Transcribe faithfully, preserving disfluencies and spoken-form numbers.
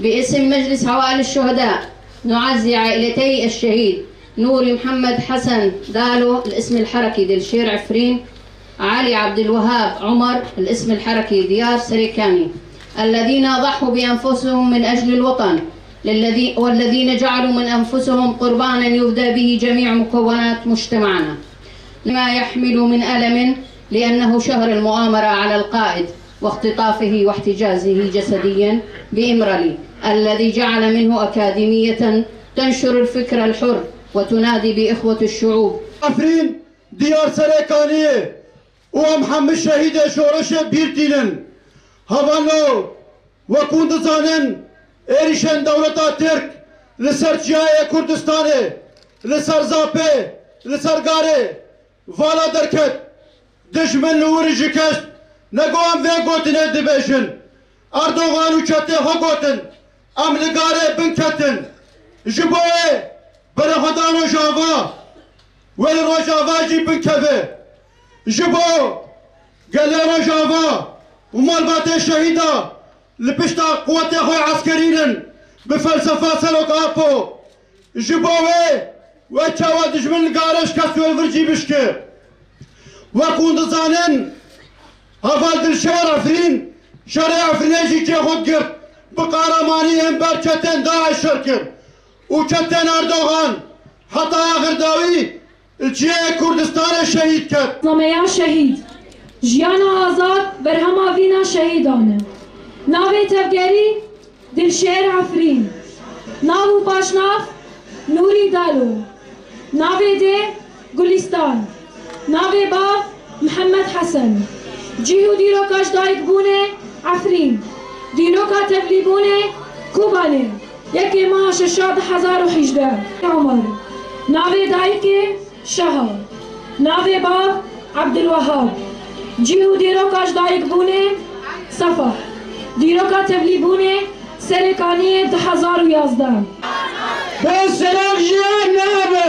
باسم مجلس عوائل الشهداء، نعزي عائلتي الشهيد نوري محمد حسن دالو، الاسم الحركي دلشير عفرين، علي عبد الوهاب عمر، الاسم الحركي ديار سريكاني، الذين ضحوا بأنفسهم من أجل الوطن، للذي-، والذين جعلوا من أنفسهم قربانا يفدى به جميع مكونات مجتمعنا. ما يحمل من ألم، لأنه شهر المؤامرة على القائد واختطافه واحتجازه جسديا بإمرالي، الذي جعل منه أكاديمية تنشر الفكر الحر وتنادي بإخوة الشعوب. Efrîn, Diyar Serêkaniyê û em hemî şehîdê şoreşê bîr tînin. Hevalno, wek hûn dizanin, êrîşên dewleta Tirk li ser Çiyayê Kurdistanê, li ser Zapê, li ser Garê, vala derket. Dijmin li wir ji keşt, nego em vê gotinê dibêjin. Erdogan û çetê xwe gotin, em li Garê binketin. Ji bo wê berê xwe da Rojava, wê li Rojava jî binkeve. Ji bo gelê Rojava û malbatê şehîda li pişta quwetê xwe eskerî nin, bi felsefa Serok Apo. Ji bo wê, wê çawa dijmin li Garê şikest wê vir jî bişke. Wek hûn dizanin, heval Dilşêr Efrîn şerê Efrînê jî cê xwe girt, bi qaramanî hember çetên DAIŞ şer kir û çetên Erdogan heta axirdawî li Çiyayê Kurdistanê şehîd ket. Nameya şehîd, jiyana azad berhema vîna şehîdan e. Navê tevgerî Dilşêr Efrîn. Nav û paşnav Nûrî Dalo. Navê dê Gulîstan. Navê bav Mihemed Hesen. Cih û dîroka ji dayikbûnê Efrîn. Dîroka tevlîbûnê Kobanê, yekê meha şeşa du hezar û hejdeh. Omer. Navê dayikê Şaha. Navê bav Ebdulwehab. Cih û dîroka ji dayikbûnê Sefah. Dîroka tevlîbûnê Serêkaniyê du hezar û yazdeh. Bê Serok jiyan nabe.